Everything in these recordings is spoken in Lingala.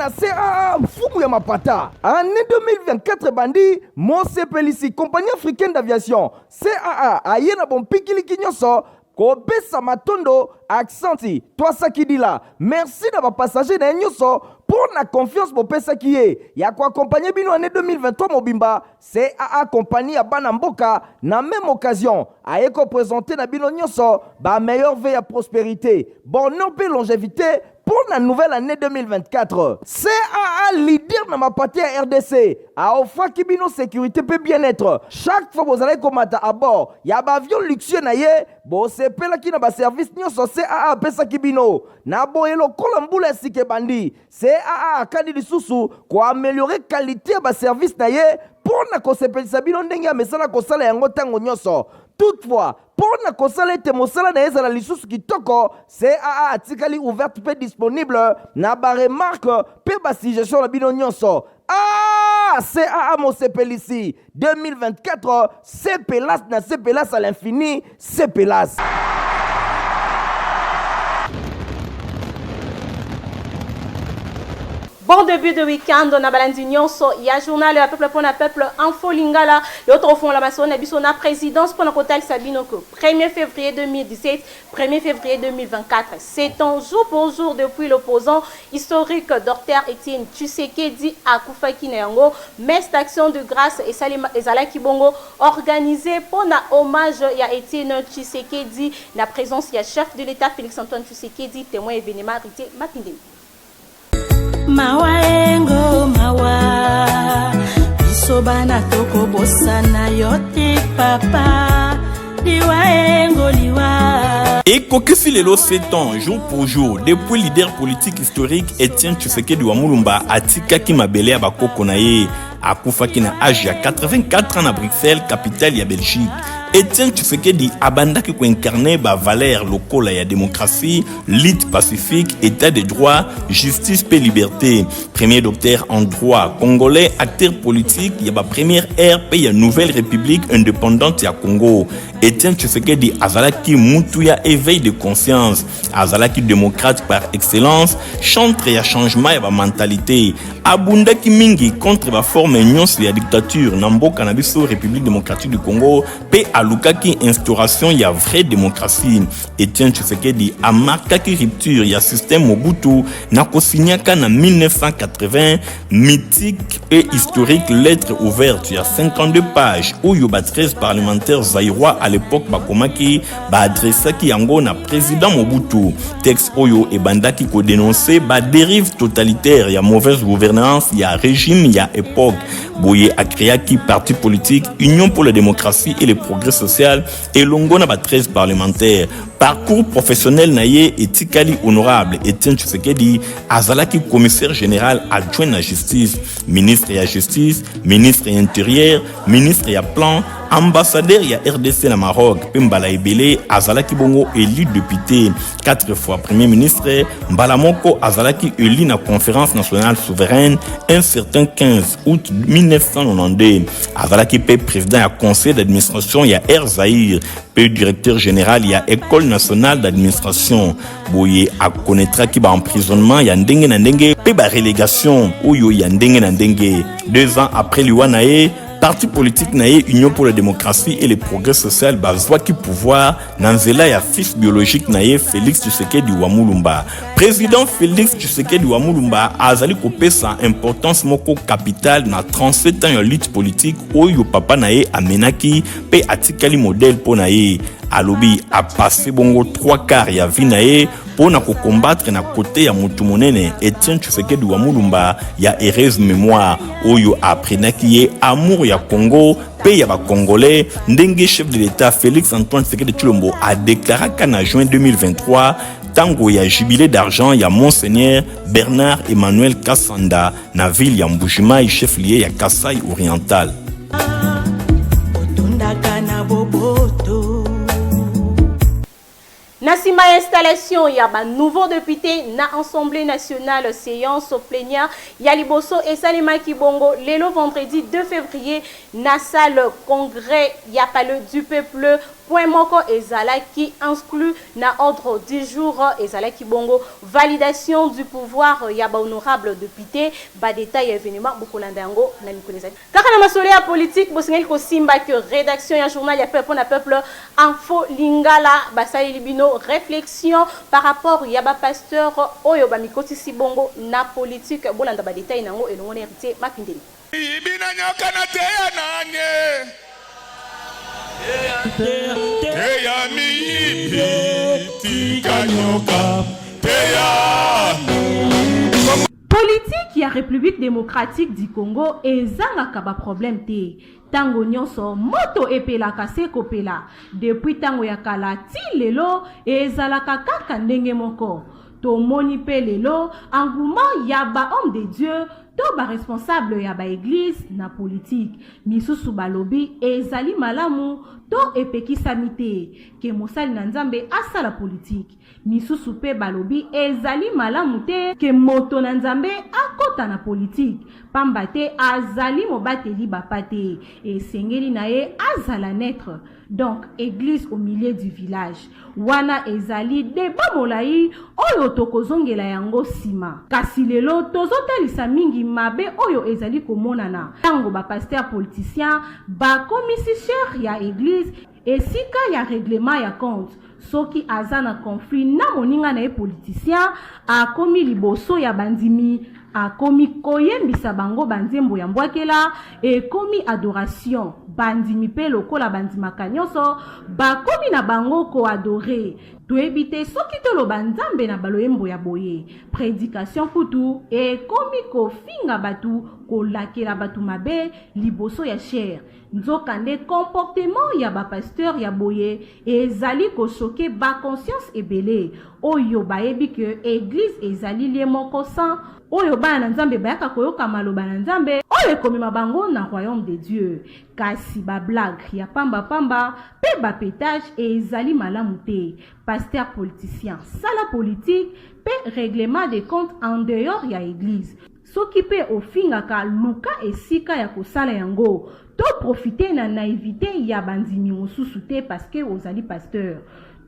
na CAA mfumu ya mapata. Année 2024 ebandi, mosepelisi Compagnie africaine d'aviation CAA aye na bompikiliki nyonso kopesa matondo aksanti twasakidila merci na bapassager na ye nyonso mpo na confiance bopesaki ye ya koakompagne bino année 2023 mobimba. CAA compagnie ya bana mboka na même occasion aye kopresente na bino nyonso ba meilleurs vœux ya prospérité, bonheur mpe longévité mpo na nouvelle année 2024. CAA leader na mapate ya RDC aofraki bino sécurité mpe bien-être chaque fois bozalaki komata à bord ya baavion luxueux na ye. Bosepelaki na baservice nyonso CAA apesaki bino. Na boye, lokola mbula ya sika ebandi, CAA akani lisusu koameliore qualité ya baservice na ye mpo na kosepelisa bino ndenge amesana kosala yango ntango nyonso. Toutefois, mpo na kosala ete mosala na ye ezala lisusu kitoko, CAA atikali ouverte mpe disponible na baremarque mpe basuggestion na bino nyonso. Ah, CAA mosepelisi 2024, sepelas na sepelas à l'infini, sepelas. Bon début de week-end na balandi nyonso ya journal ya peuple mpona peuple, Info Lingala. Yo tokofongola masolo na biso na présidence mpona kotalisa bino que 1er février 2017, 1er février 2024, c'est un jour pour jour depuis l'opposant historique Dr Etienne Tshisekedi akufaki. Na yango, messe d'action de grâce esalema ezalaki bongo organisé mpona hommage ya Etienne Tshisekedi na présence ya chef de l'État Félix Antoine Tshisekedi. Témoin événement, Rité Mapindemi. Mawa engo mawa, biso bana tokobosana yo te papa, liwa engo liwa. Ekokisi lelo 7 ans jour pour jour depuis leader politique historique Etienne Tshisekedi wa Mulumba atikaki mabele ya bakoko na ye. Akufaki na age ya 84 ans na Bruxelles, capitale ya Belgique. Etienne Tshisekedi abandaki koincarne bavaleur lokola ya démocratie, lutte pacifique, état de droit, justice mpe liberté. Premier docteur en droit congolais, acteur politique ya bapremière ère mpe ya nouvelle république indépendante ya Congo, Etienne Tshisekedi azalaki mutu ya éveil de conscience. Azalaki démocrate par excellence, chantre ya changement ya bamentalité. Abundaki mingi contre baforme nyonso ya dictature na mboka na biso République démocratique du Congo mpe alukaki instauration ya vraie démocratie. Etienne Tshisekedi amarkaki rupture ya système Mobutu na kosignaka na 1980 mythique et historique lettre ouverte ya 52 pages oyo ba 13 parlementaires zaïrois à l'époque bakomaki, baadressaki yango na président Mobutu. Texte oyo ebandaki kodénoncer badérive totalitaire ya mauvaise gouvernance ya régime ya époque. Boye akreaki parti politique Union pour la démocratie et le progrès social elongo na ba 13 parlementaires. Parcours professionnel na ye etikali honorable. Etienne Tshisekedi azalaki commissaire général adjoint na justice, ministre ya justice, ministre ya intérieur, ministre ya plan, ambassadeur ya RDC na Maroc mpe mbala ebele azalaki bongo élu député, quatre fois premier ministre. Mbala moko azalaki élu na Conférence nationale souveraine un certain 15 août 1992. Azalaki mpe président ya conseil d'administration ya Air Zaïre mpe directeur général ya École nationale d'administration. Boye akonetraki baemprisonnement ya ndenge na ndenge mpe barélégation oyo ya ndenge na ndenge. 2 ans après liwa na ye, parti politique na ye Union pour la démocratie et le progrès social bazwaki pouvoir na nzela ya fils biologique na ye Félix Tshisekedi wa Mulumba. Président Félix Tshisekedi wa Mulumba azali kopesa importance moko capitale na 37 ans ya lutte politique oyo papa na ye amenaki mpe atikali modèle mpo na ye. Alobi apase bongo 3 quart ya vie na ye mpo na kokombattre na kote ya motu monene Etienne Tshisekedi wa Mulumba ya heureuse mémoire, oyo aprenaki ye amour ya Congo mpe ya bacongolais, ndenge chef de l'État Félix Antoine Tshisekedi Tshilombo adeklaraka na juin 2023, ntango ya jubilé d'argent ya monseigneur Bernard Emmanuel Kasanda na ville ya Mbujimai, chef lieu ya Kasai oriental. Otondaka na boboto. Na nsima ya installation ya banouveau député na Assemblée nationale, séance plénière ya liboso esalemaki bongo lelo vendredi 2 février na salle congrès ya Palais du peuple. Point moko ezalaki insclus na ordre du jour ezalaki bongo validation du pouvoir ya ba honorables deputes. Ba details ya evenement bokolanda yango na mikolo ezali. Kaka na masolo ya politique, bosengeli kosimba que redaction ya journal ya peuple na peuple Info Lingala basaleli bino reflexion par rapport ya ba pasteurs oyo bamikotisi bongo na politique. Bolanda ba details na yango elongo na Heritier Mapindeli. Miyibi na nyoka na teya nanye teya miyibi tika nyoka teya. Politique ya Republique democratique du Congo ezangaka ba problèmes te. Tango nionso moto epelaka se kopela. Depuis tango ya kala tii lelo ezalaka kaka ndenge moko. Tomoni pe lelo engouement ya ba hommes de Dieu to ba responsables ya ba eglises na politique. Misusu balobi ezali malamu to epekisami te ke mosali na Nzambe asala politique. Misusu pe balobi ezali malamu te ke moto na Nzambe akota na politique, pamba te azali mobateli ba pate, esengeli na ye azala neutre. Donc eglise au milieu du village wana ezali debat molayi oyo tokozongela yango sima. Kasi lelo tozotalisa mingi mabe oyo ezali komonana tango ba pasteurs politiciens bakomisi chaire ya eglise esika ya reglement ya compte. Soki aza na conflit na moninga na ye politicien, akomi liboso ya bandimi, akomi koyembisa bango ba nzembo ya mbwakela, ekomi adoration. Bandimi pe lokola bandimaka nionso, bakomi na bango ko adorer. Toyebi te soki toloba Nzambe na baloyembo ya boye. Predication kutu ekomi kofinga batu, kolakela batu mabe liboso ya chaire. Nzokande comportement ya ba pasteurs ya boye ezali ko choquer ba consciences ebele oyo bayebi que eglise ezali lieu moko saint oyo bana na Nzambe bayaka koyoka maloba na Nzambe oyo ekomema bango na royaume de Dieu. Kasi ba blagues ya pamba pamba pe ba petage ezali malamu te. Pasteur politicien sala politique pe règlement de compte en dehors ya eglise. Soki pe ofingaka luka esika ya kosala yango. To profiter na naivete ya ba ndimi mosusu te parce que ozali pasteur.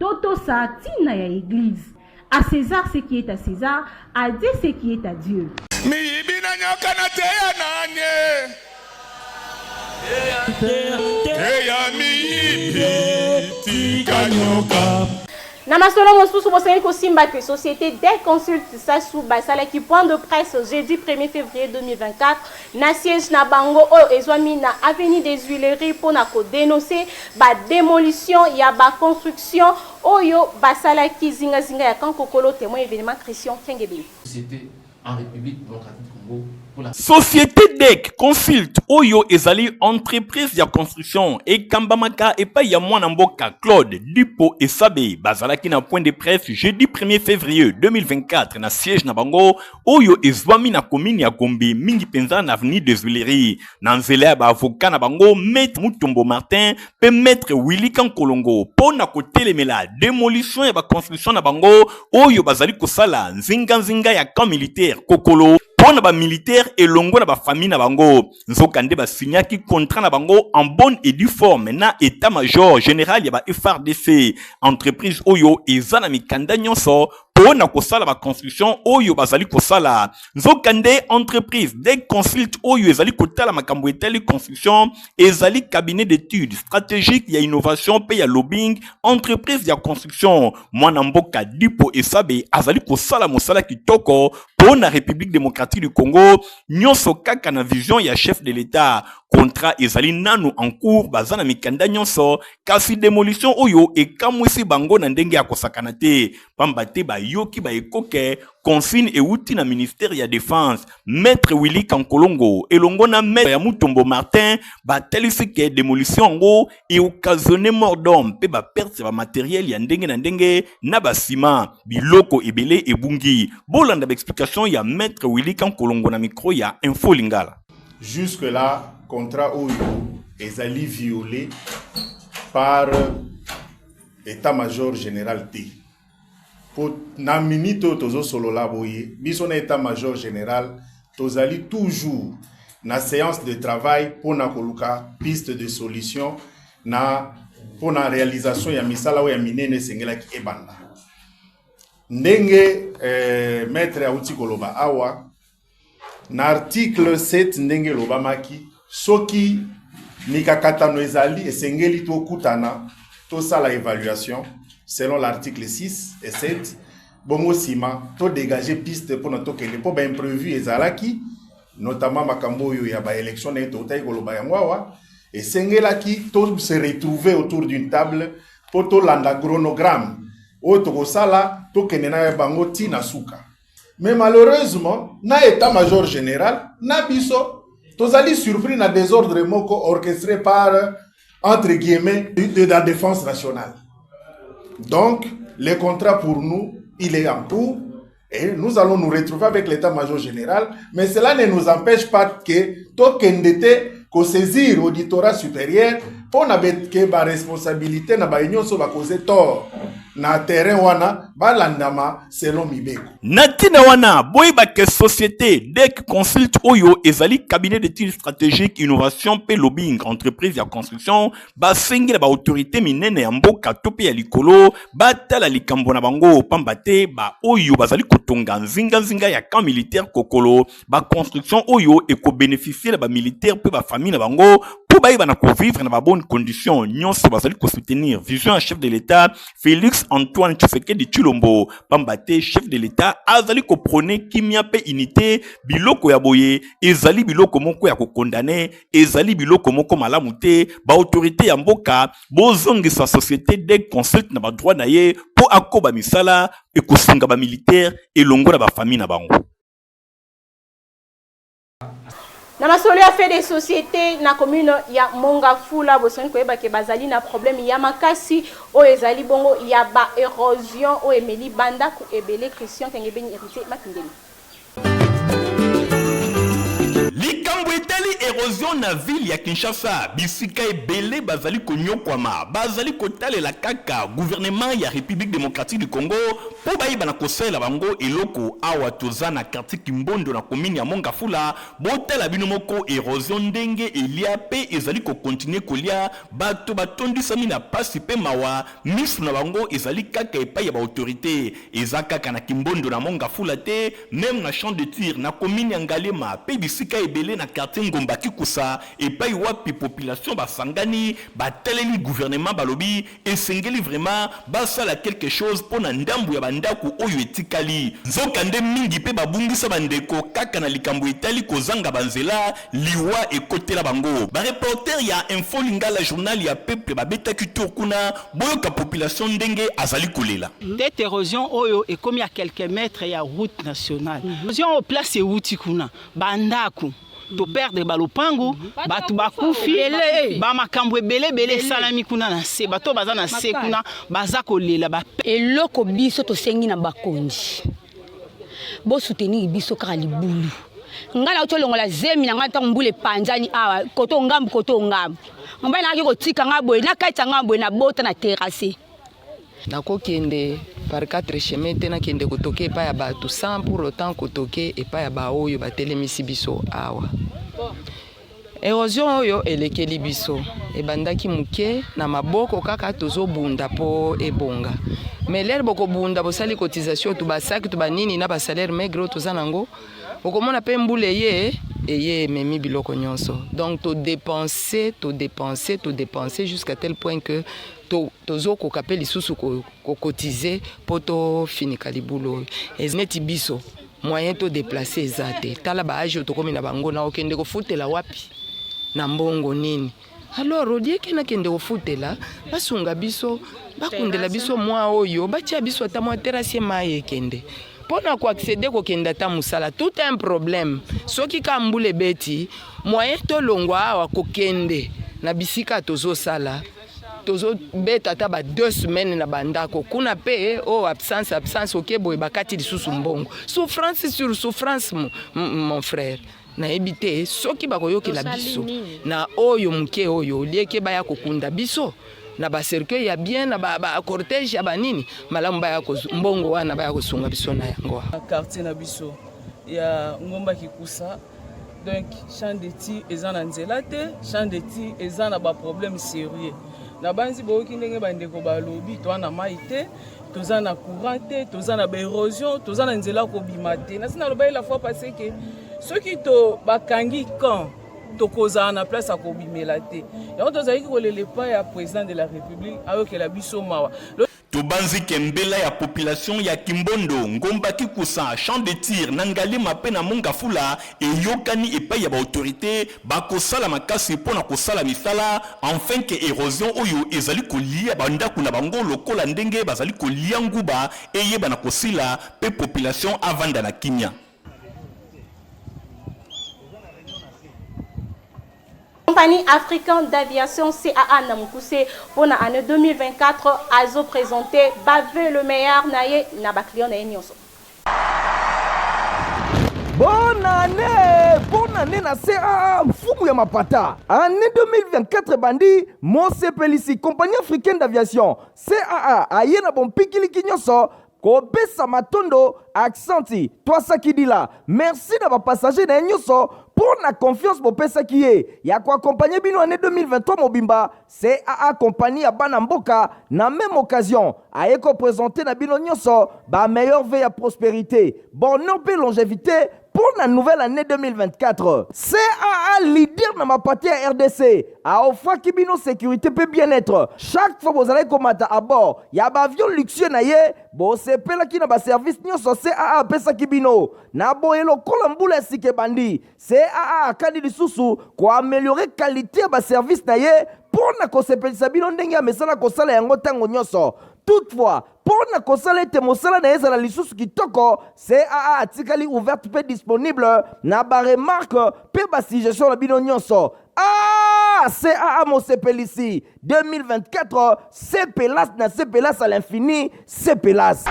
To tosa tina ya eglise. A Cesar ce qui est à Cesar, à Dieu ce qui est à Dieu. Miyibi na nyoka na teya nanye teya miyibi tika nyoka. Na masolo mosusu, bosengeli kosimba que société Dec Consult Sassou basalaki point de presse jeudi 1er février 2024 na siège na bango oyo ezwami na avenue des Huileries mpo na ko denoncer ba demolition ya ba construction oyo basalaki zingazinga ya camp Kokolo. Témoin événement Christian Kengebeli. Société en République démocratique du Congo pour la. Société Dec Consult oyo ezali entreprise ya construction ekambamaka epai ya mwana mboka Claude Dipo Esabe bazalaki na point de presse jeudi 1er février 2024 na siège na bango oyo ezwami na commune ya Gombe mingi mpenza na avenue des Huileries na nzela ya ba avocat na bango Maître Mutombo Martin mpe Maître Willy Kankolongo mpo na kotelemela demolition ya ba construction na bango oyo bazali kosala nzinganzinga ya camp militaire Kokolo mpo na ba militaire elongo na ba famille na bango. Nzokande basignaki contrat na bango en bonne et due forme na etat-major general ya ba FARDC, entreprise oyo eza na mikanda nyonso mpo na kosala ba construction oyo bazali kosala. Nzokande entreprise de consult oyo ezali kotala makambo etali construction ezali cabinet d'études stratégique ya innovation mpe ya lobbying, entreprise ya construction. Mwana mboka Dipo Esabe azali kosala mosala kitoko mpo na République démocratique du Congo, nyonso kaka na vision ya chef de l'État. Contrat ezali nanu en cours, baza na mikanda nyonso, kasi demolition oyo ekamwisi bango na ndenge ya kosakana te, pamba te bayoki ba ekoke consigne ewuti na ministère ya défense. Maître Willy Kankolongo elongo na maître ya Mutombo Martin batalisi ke demolition yango e occasionner mort d'homme mpe ba perte ya ba materiel ya ndenge na ndenge na ba ciment, biloko ebele ebungi. Bolanda ba explication ya maître Willy Kankolongo na micro ya Info Lingala. Jusque là contrat oyo ezali viole par etat major general te. Po na minute oyo tozo solola boye, biso na etat major general tozali toujours na seance de travail pona koluka piste de solution na mpo na realisation ya misala oyo ya minene esengelaki ebanda. Ndenge eh, maître auti koloba awa na article 7, ndenge elobamaki, soki mikakatano ezali, esengeli tokutana, tosala évaluation selon l'article 6 et 7. Bongo nsima todégage piste mpona tokende, mpo baimprévu ezalaki, notamment makambo oyo ya baélection ndenge toutaki koloba yango awa. Esengelaki to se retrouver autour d'une table mpo tolanda chronogramme oyo tokosala, tokende na bango ntina suka. Mais malheureusement, na état-major général na biso, tozali surpris na désordre moko orchestré par, entre guillemets, de la Défense nationale. Donc le contrat, pour nous, il est en cours et nous allons nous retrouver avec l'état-major général. Mais cela ne nous empêche pas que tokende te kosaisir auditorat supérieur mpo na ke baresponsabilité na baye nyonso bakoze tort na terrain wana balandama selon mibeko. Na ntina wana, boyeba ke société DEC Consult, oyo ezali cabinet d'études stratégique, innovation mpe lobbying, entreprise ya construction, basengi na baautorité minene ya mboka to mpe ya likolo batala likambo na bango, pamba te baoyo bazali kotonga nzinganzinga ya camp militaire Kokolo, baconstruction oyo ekobénéficie na bamilitaire mpe bafamille na bango mpo bayeba na kovivre na babonne condition nyonso. Bazali kosoutenir vision ya chef de l'État Félix Antoine Tshisekedi Tshilombo, pamba te chef de l'État azali koprôner kimia mpe unité. Biloko ya boye ezali biloko moko ya kocondamner, ezali biloko moko malamu te. Baautorité ya mboka, bozongisa société DEC Consult na badroit na ye mpo akoba misala ekosunga bamilitaire elongo na bafamille na bango. Na masolo ya fait de société, na commune ya Mont-Ngafula, bosoni koyeba ke bazali na problème ya makasi oyo ezali bongo ya ba érosion oyo emeli bandako ebele. Christian Kengebeni, Héritier Makindeli. Likambo etali érosion na ville ya Kinshasa, bisika ebele bazali konyokwama, bazali kotalela kaka gouvernement ya République démocratique du Congo mpo bayeba na kosalela bango eloko. Awa toza na quartier Kimbondo, na commune ya Mont-Ngafula. Botala bino moko érosion ndenge elia mpe ezali kocontinuer kolia. Bato batondisami na pasi mpe mawa, miso na bango ezali kaka epai ya baautorité. Eza kaka na Kimbondo, na Mont-Ngafula te, même na Champ de Tir, na commune ya Ngaliema, mpe bisika ebele na quartier Ngomba Kikusa, epai wapi population basangani, bateleli gouvernement, balobi esengeli vraiment basala quelque chose mpo na ndambu ya bandako oyo etikali. Nzokande mingi mpe babungisa bandeko kaka na likambo etali kozanga banzela, liwa ekotela bango. Bareporter ya Info Lingala, journal ya peuple, babetaki tour kuna. Boyoka population ndenge azali kolela. Tete érosion oyo ekomi ya quelques mètres ya route nationale. Érosion oyo, place ewuti kuna, bandako toperdre, balopango, bato bakufi, bamakambo ebele ebele esalami kuna na se. Bato baza na se kuna baza kolela. Eloko biso tosengi na bakonzi, bosoutenir biso kaka libulu. Ngai nauti olongola zemi na ngai ntango mbula epanzani awa, koto ngambu, koto ngambu. Mobali nangaki kotika ngai boye, nakatisa ngai boye, nabota na terrasse. Nakokende par quatre chemin te, nakende kotoke epai ya bato sans pour autant kotoke epai ya baoyo batelemisi biso awa. Érosion oyo elekeli biso, ebandaki moke na maboko kaka, tozobunda mpo ebonga. Mais l'heure bokobunda, bosali cotisation, to basaki to banini, na basalaire maigre oyo toza nango, okomona mpe mbula eye eye ememi biloko nyonso. Donc todépense, todépense, todépense jusqu'à tel point que tozokoka mpe lisusu kocotiser mpo tofinika libulu oyo. Neti biso, moyen todéplacer eza te. Tala baâge oyo tokómi na bango, na okende kofutela wapi, na mbongo nini? Alors olieke nakende kofutela, basunga biso, bakundela biso mwa oyo, batia biso ata mwa terrasse, mai ekende, mpo na koaccéder, kokende ata mosala, tout un problème. Soki ka mbula ebeti, moyen tolongwa awa kokende na bisika tozosala, tozobeta ata ba 2 semaines na bandako kuna mpe oyo, oh, absence, absence, oke boye, bakati lisusu mbongo. Souffrance sur souffrance, mon frère. Nayebi te soki bakoyokela biso na oyo moke oyo, olieke baya kokunda biso na bacercueil ya bien, na bacortège ya banini malamu, baya mbongo wana baya kosunga biso na yango. Quartier na biso ya Ngomba Kikusa, donc champ de tir eza na nzela te, champ de tir eza na baproblème sérieux. Nabanzi boyoki ndenge bandeko balobi, toa na mai te, toza na courant te, toza na baérosion, toza na nzela kobima te. Nasi nalobaki la fois passée ke soki to bakangi camp, tokozala na place ya kobimela te. Yango tozalaki kolela epai ya président de la République ayokela biso mawa. Tobanzi ke mbela ya population ya Kimbondo, Ngomba Kikusa, Champ de Tir, na Ngaliema mpe na Mont-Ngafula eyokani epayi ya ba autorites bakosala makasi mpo na kosala misala enfin que erosion oyo ezali kolia ba ndaku na bango lokola ndenge bazali kolia nguba eyebana kosila mpe population avanda na kimia. Compagnie africaine d'aviation CAA na mokuse mpo na année 2024 azo présenter bave le meilleur na ye na ba clients na ye nyonso. Bonne année! Bonne année na CAA mfumu ya mapata. Année 2024 ebandi, mosepelisi Compagnie africaine d'aviation CAA aye na bompikiliki nyonso kopesa matondo aksanti twasakidila merci na bapassager na ye nyonso mpo na confiance bopesaki ye ya koakompagne bino année 2023 mobimba. CAA compagnie ya bana mboka na même occasion aye kopresente na bino nyonso ba meilleurs vœux ya prospérité, bonheur mpe longévité mpo na nouvelle année 2024. CAA leader na mapate ya RDC aofraki bino sécurité mpe bien-être chaque fois bozalaki komata à bord ya baavion luxueux na ye. Bosepelaki na baservice nyonso CAA apesaki bino. Na boye, lokola mbula ya sika ebandi, CAA akani lisusu koameliore qualité ya baservice na ye mpo na kosepelisa bino ndenge amesana kosala yango ntango nyonso. Toutefois, mpo na kosala ete mosala na ye ezala lisusu kitoko, CAA atikali ouverte mpe disponible na baremarque mpe basuggestion na bino nyonso. Ah, CAA mosepelisi 2024, sepelas na sepelas à l'infini, sepelas.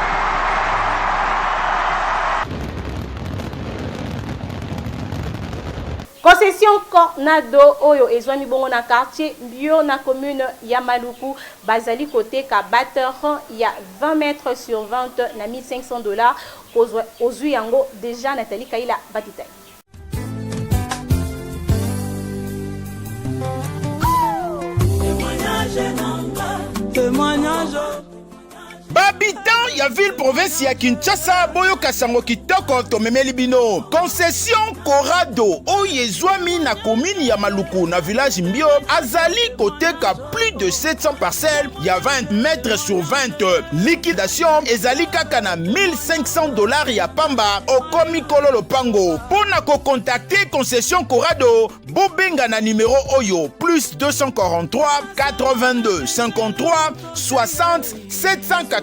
Concession Cornado oyo ezwami bongo na quartier Mbio na commune ya Maluku bazali koteka batteron ya 20 mètres sur 20 na 1500 $. Kozwa ozwi yango déjà. Nathalie Kaila ba détail. Bahabitant ya ville province ya Kinshasa, boyoka sango kitoko tomemeli bino. Concession Corado oyo ezwami na commune ya Maluku na village Mbio azali koteka plus de 700 parcelles ya 20 mètres sur 20. Liquidation ezali kaka na 1500 $ ya pamba, okomi kolo lopango. Mpo na kocontacter Concession Corado, bobenga na numero oyo: plus 243 82 53 60 781.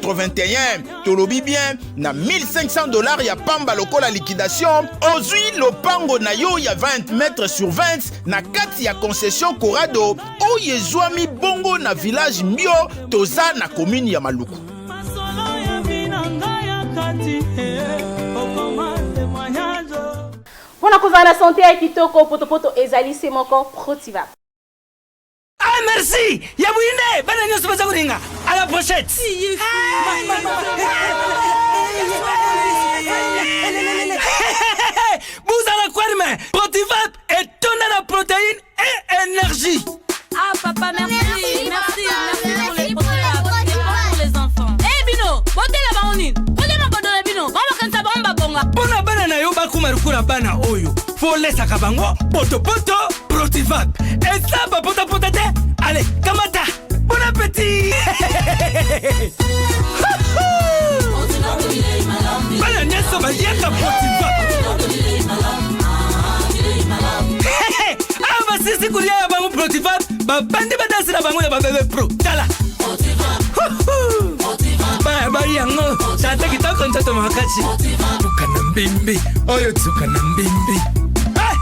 Tolobi bien, na 1500 $ ya pamba lokola liquidation, ozwi lopango na yo ya 20 mètres sur 20 na kati ya Concession Corado oyo ezwami bongo na village Mbio, toza na commune ya Maluku. Masolo ya vie na ngai ya kati, okoma témoignage. Mpona kozala na santé ya kitoko, potopoto ezali se moko, Protiva. Ah, merci ya bwinde, bana nyonso baza kolinga à la brochette. Buzala kwarme, Protivap etonda na protéine et énergie. Ah papa, merci, merci, merci pour les Protivap. C'est bon pour les enfants. Eh bino, botela bango nini? Kolia mabodo na bino, bango bakanisa bango babonga. Mpo na bana na yo bakóma lokola bana oyo, folesaka bango potopoto Protivap, eza bapotapota te. Ale, kamata, bon appétit. Bana nyonso baliaka Protivap. Awa basisi kolia ya bango Protivap, babandi badanse na bango ya babebe pro. Tala baya bali yango, tata kitoko, nzoto makasi, tuka na mbimbi oyo, tuka na mbimbi. Hey!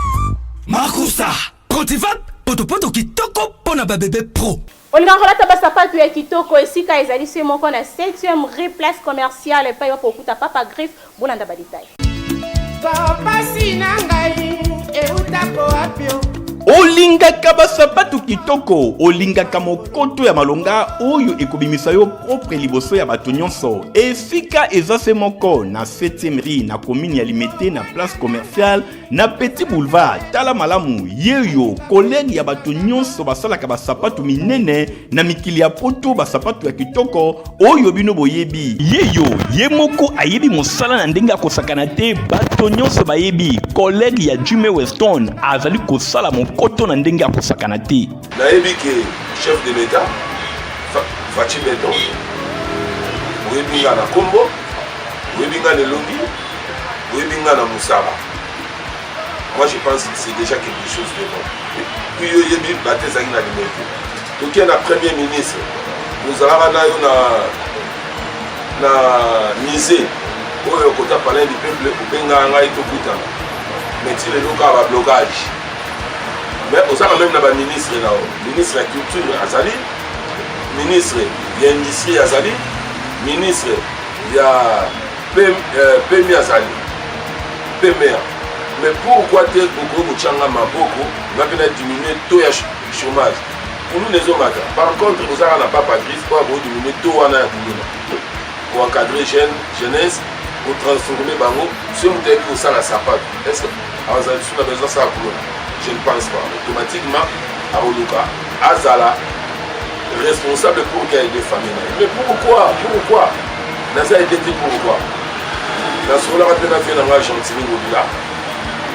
Makusa Protivap, potopoto kitoko mpo na babebe pro. Olingaka kolata basapatu ya kitoko, esika ezali se moko na 7e rue, place commerciale, epai wapo okuta Papa Griffe. Bolanda badetail. Pasi na ngai eutako wapi? Olingi Olingaka basapatu kitoko, olingaka mokoto ya malonga oyo ekobimisa yo propre liboso ya bato nyonso. Esika eza se moko na 7e rue na commune ya Limete na place commerciale na Petit Boulevard. Tala malamu, yeyo collègue ya bato nyonso basalaka basapatu minene na mikili ya poto, basapatu ya kitoko oyo bino boyebi. Yeyo ye moko ayebi mosala na ndenge ya kosakana te, bato nyonso bayebi collègue ya Jimmy Weston azali kosala mokoto na ndenge ya kosakana te. Nayebi ke chef de l'Etat Fatshi Beton, oyebi nga na kombo, oyebi nga na elongi, oyebi nga na mosala. Moi je pense que c'est déjà quelque chose de bon. Puis yo oyebi bato ezalaki na limete. Toke na premier ministre, tozalaka na yo na na musée oyo kota palais du peuple, obengaka ngai tokutana, mais ti lelo kaka ba blocage. Mais oza quand même na ba ministre na yo, ministre ya culture azali, ministre ya industrie azali, ministre ya PMI azali, PMA. Mais pourquoi te okoki kotya nga maboko, nga mpe na diminuer taux ya chômage, kuluna ezomata. Par contre ozalaka na papa Griffe oyo akodiminuer taux wana ya kuluna, koencadre jeune jeunesse, kotransforme bango. Soki moto ayebi kosala sapato, est ce que azala lisusu na besoin asala kuluna? Je ne pense pas. Automatiquement akoluka azala responsable pour qu'il aide famille na ye. Mais pourquoi, pourquoi naza aide te? Pourquoi? Nasololaka mpe na vie na ngai Gentini Ngobila,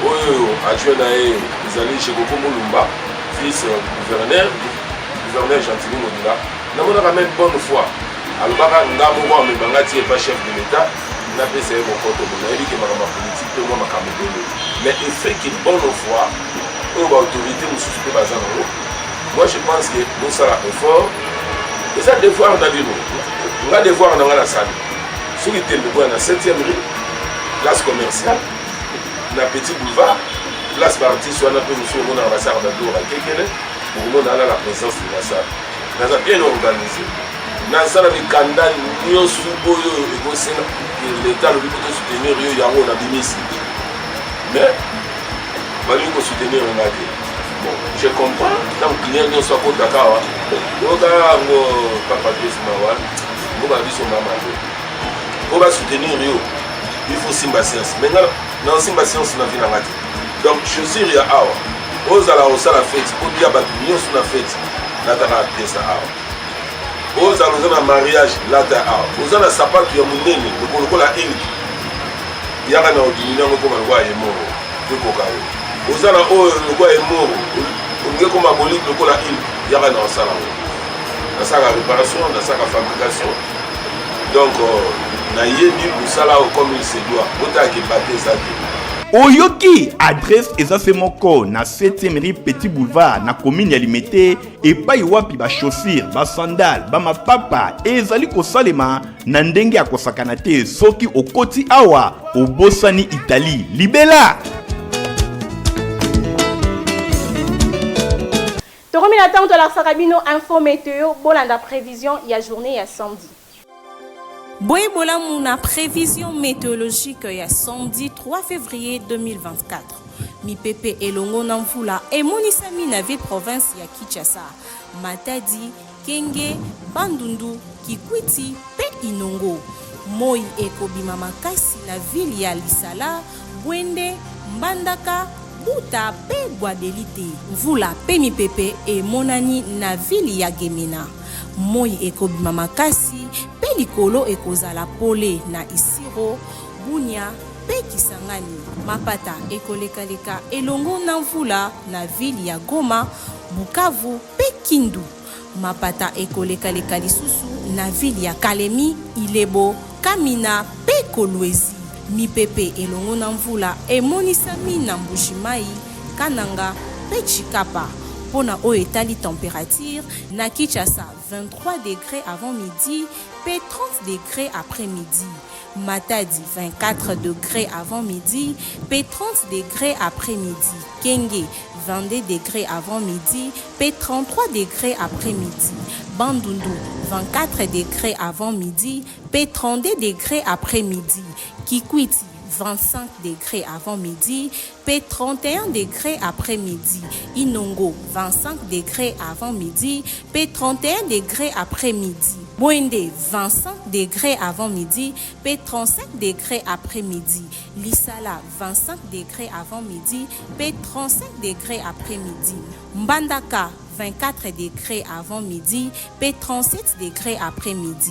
oyo adjoint na ye ezali Jekoko Mulumba, vice gouverneur, gouverneur Gentini Ngobila. Namonaka même bonne foi, alobaka nga moko amema nga ti epa chef de l'État, napesa ye mokoto. Bo nayebi ke makambo ya politike mpe mwa makambo ebele, mais effet ke bonne foi oyo baautorité mosusu mpe baza nango, moi je pense que bosala effort, eza devoir na bino. Nga devoir na nga nasali, soki tembe boya na 7e rue, place commerciale, na Petit Boulevard, place baartiste wana mpe mosusu omonaka basalaka babiloko bakekele, bokomona wana la présence de la salle. Naza bien organisé, naza na mikanda nyonso oyo ekosenga leta alobi po tosoutenir yo, yango nabimisi, mais balingi kosoutenir nga te. Bon, je comprends, ntango client nyonso akotaka awa, oyoka yango papa Chris mawa ngo ba biso mama te po basoutenir yo, il faut simba science. Mais nga na simba science na vie na nga te. Donc chaussure ya awa, ozala osala fete, obia bato nyonso na fete, lataka pièce awa. Ozala oza na mariage, lata awa. Oza na sapatu ya monene lokola eliki, yaka na odimini yango ekoma lokola yemoro po ekoka yo. Oza na oyo lokola yemoro, olingi ekoma bolide lokola ile, yaka na osala yango. Nasalaka réparation, nasalaka fabrication, donc nayebi mosala oyo comme il se doit. Botalaka ebate eza te. Oyoki adresse eza se moko na 7e rue Petit Boulevard na commune ya Limete, epai wapi bachaussure, basandale, bamapapa ezali kosalema na ndenge ya kosakana te. Soki okoti awa, obosani Italie libela. Tokomi na ntango tolakisaka bino info météo. Bolanda prévision ya journée ya samedi. Boye bolamu na prévision météorologique ya samedi 3 février 2024. Mipepe elongo na mvula emonisami na ville province ya Kinshasa, Matadi, Kenge, Bandundu, Kikwiti mpe Inongo. Moi ekobima makasi na ville ya Lisala, Bwende, Mbandaka, Buta mpe Gbadolite. Mvula mpe mipepe emonani na ville ya Gemena. Moi ekobima makasi mpe likolo ekozala pole na Isiro, Bunia mpe Kisangani. Mapata ekolekaleka elongo na mvula na ville ya Goma, Bukavu mpe Kindu. Mapata ekolekaleka lisusu na ville ya Kalemi, Ilebo, Kamina mpe Kolwezi. Mipepe elongo na mvula emonisami na Mbuji-Mayi, Kananga mpe Tshikapa. Mpo na oyo etali temperature, na Kinshasa 23 degres avant midi mpe 30 degres après midi. Matadi 24 degres avant midi mpe 30 degres après midi. Kenge 22 degres avant midi mpe 33 degres après midi. Bandundu 24 degres avant midi mpe 32 degres après midi. Kikwiti. 25 degrés avant midi mpe 31 degrés après midi. Inongo, 25 degrés avant midi mpe 31 degrés après midi. Boende, 25 degrés avant midi mpe 35 degrés après midi. Lisala, 25 degrés avant midi mpe 35 degrés après midi. Mbandaka, 24 degrés avant midi mpe 37 degrés après midi.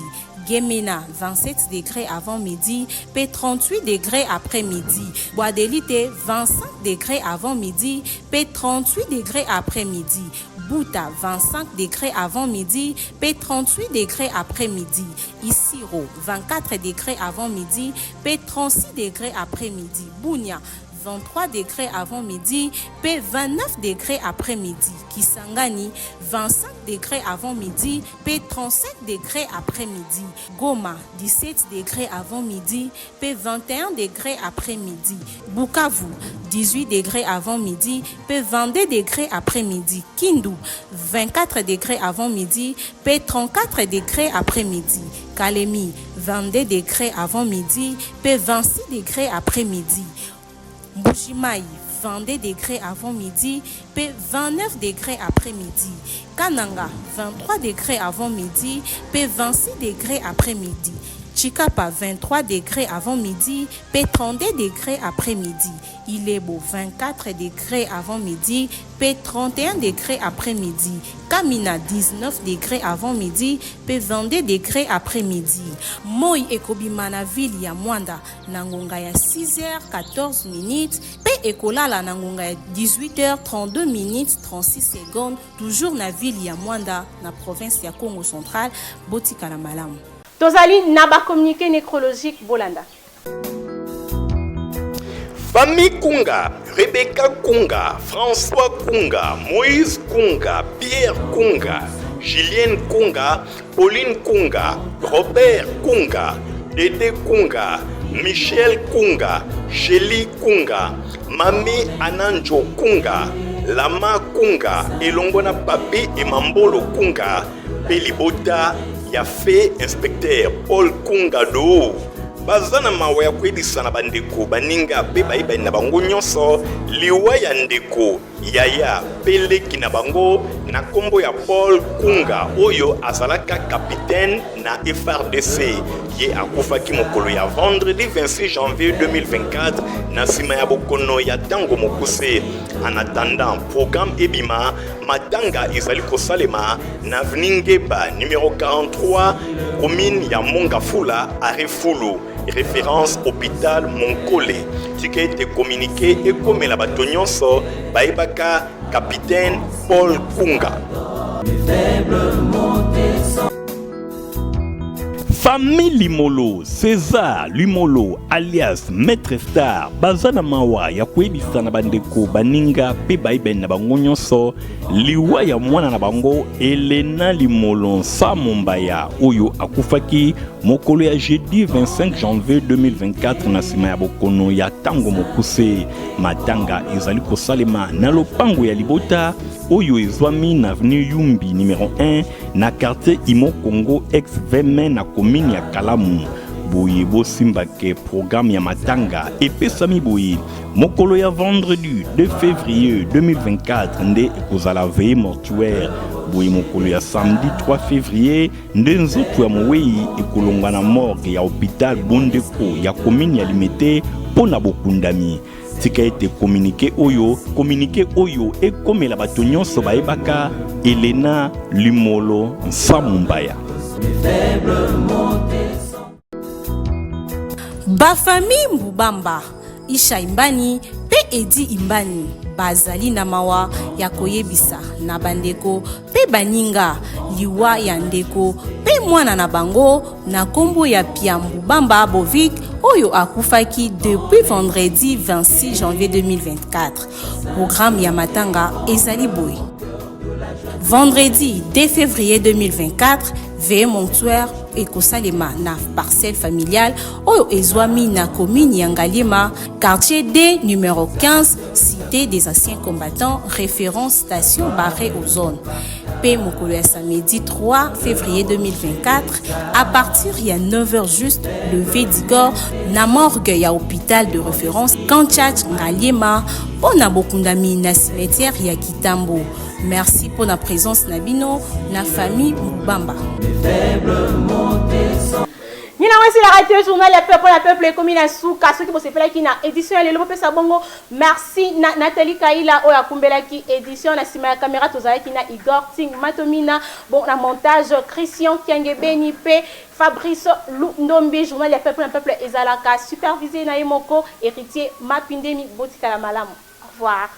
Gemena, 27 degrés avant midi mpe 38 degrés après midi. Gbadolite, 25 degrés avant midi mpe 38 degrés après midi. Buta, 25 degrés avant midi mpe 38 degrés après midi. Isiro, 24 degrés avant midi mpe 36 degrés après midi. Bunia, 23 degrés avant midi mpe 29 degrés après midi. Kisangani, 25 degrés avant midi mpe 35 degrés après midi. Goma, 17 degrés avant midi mpe 21 degrés après midi. Bukavu, 18 degrés avant midi mpe 22 degrés après midi. Kindu, 24 degrés avant midi mpe 34 degrés après midi. Kalemi, 22 degrés avant midi mpe 26 degrés après midi. Mbujimayi, 22 degrés avant midi mpe 29 degrés après midi. Kananga, 23 degrés avant midi mpe 26 degrés après midi. Tshikapa, 23 degrés avant midi mpe 32 degrés après midi. Ilebo, 24 degrés avant midi mpe 31 degrés après midi. Kamina, 19 degrés avant midi mpe 22 degrés après midi. Moi ekobima na ville ya Mwanda na ngonga ya 6h14 minutes mpe ekolala na ngonga ya 18h32 minutes 36 secondes, toujours na ville ya Mwanda na province ya Kongo Central. Botikala malamu. Tozali na ba communiqué nécrologique, bolanda. Famille Kunga, Rebecca Kunga, François Kunga, Moïse Kunga, Pierre Kunga, Julienne Kunga, Pauline Kunga, Robert Kunga, Dede Kunga, Michel Kunga, Shelly Kunga, Mami Ananjo Kunga, Lama Kunga, elongo na Papi Emambolo Kunga, mpe libota ya fe inspecteur Paul Kunga do baza na mawa ya koyebisa na bandeko, baninga mpe bayebani na bango nyonso liwa ya ndeko, yaya mpe leki na bango na nkombo ya Paul Kunga oyo azalaka capitaine na FARDC. Ye akufaki mokolo ya vendredi 26 janvier 2024 na nsima ya bokono ya ntango mokuse. En attendant programme ebima, matanga ezali kosalema na avenue Ngeba numero 43, commune ya Mongafula, arrêt Fulu, référence hôpital Monkole. Tika ete communiqué ekomela bato nyonso bayebaka capitaine Paul Kunga. Famille Limolo, César Limolo alias Maître Star baza na mawa ya koyebisa na bandeko, baninga mpe bayebani na bango nyonso liwa ya mwana na bango Elena Limolo Nsamu Mbaya oyo akufaki mokolo ya jeudi 25 janvier 2024 na nsima ya bokono ya ntango mokuse. Matanga ezali kosalema na lopango ya libota oyo ezwami na avenue Yumbi numero 1 na quartier Imo Congo ex VM na commune ya Kalamu. Boye bosimba ke programme ya matanga epesami boye: mokolo ya vendredi 2 février 2024 nde ekozala veillée mortuaire. Boye mokolo ya samedi 3 février nde nzoto ya mowei ekolongwa na morgue ya hôpital Bondeko ya commune ya Limete mpo na bokundami. Tika ete communiqué oyo ekomela bato nyonso bayebaka Elena Limolo Nsamu Mbaya. Bafamille Mbubamba, Isha Imbani mpe Edi Imbani bazali na mawa ya koyebisa na bandeko mpe baninga liwa ya ndeko mpe mwana na bango na nkombo ya Pia Mbubamba Bovik oyo akufaki depuis vendredi 26 janvier 2024. Programme ya matanga ezali boye: vendredi 2 février 2024, veillée mortuaire ekosalema na parcelle familiale oyo ezwami na commune ya Ngaliema, quartier D numéro 15, cité des anciens combattants, référence station Barré Ozone. Mpe mokolo ya samedi 3 février 2024 à partir ya 9h juste, levée du corps na morgue ya hôpital de référence Kanchach Ngaliema mpo na bokundami na cimetière ya Kitambo. Merci mpo na présence na bino na famille Mubamba. Nina wesi la radio journal ya peuple na peuple ekomi na suka. Soki bosepelaki na édition ya lelo, bopesa bongo merci na Nathalie Kaila oyo akumbelaki édition. Na nsima ya caméra tozalaki na Igor Ting Matomina, bon na montage Christian Kiangebeni mpe Fabrice Lundombi. Journal ya peuple na peuple ezalaka supervisé na ye moko Héritier Mapindemi. Botikala malamu, au revoir.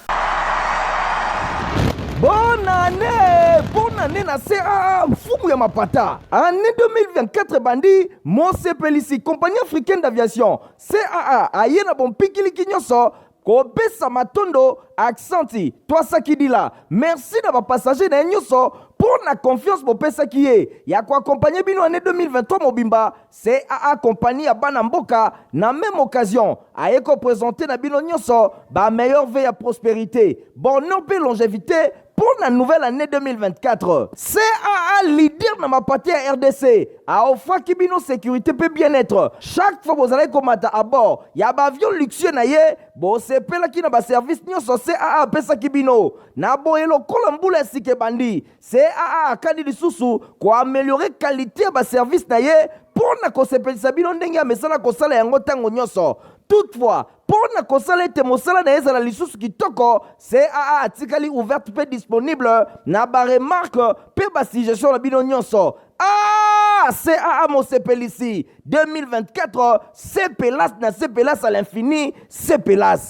Bonne année! Bonne année na CAA mfumu ya mapata. Année 2024 ebandi, mosepelisi Compagnie africaine d'aviation CAA aye na bompikiliki nyonso kopesa matondo accenti twasakidila merci na bapassager na ye nyonso mpo na confiance bopesaki ye ya koaccompagner bino année 2023 mobimba. CAA, compagnie ya bana mboka, na même occasion aye koprésenter na bino nyonso bameilleurs vœux ya prospérité, bonheur mpe longévité mpo na nouvelle année 2024. CAA, leader na mapate ya RDC, aofraki bino sécurité mpe bien-être chaque fois bozalaki komata à bord ya baavion luxueux na ye. Bosepelaki na baservice nyonso CAA apesaki bino. Na boye, lokola mbula ya sika ebandi, CAA akandi lisusu koaméliorer qualité ya baservice na ye mpo na kosepelisa bino ndenge amesana kosala yango ntango nyonso. Toutefois, mpo na kosala ete mosala na ye ezala lisusu kitoko, CAA atikali ouverte mpe disponible na baremarque mpe basuggestion na bino nyonso. Ah, CAA mosepelisi 2024, sepelas na sepelas à l'infini, sepelas.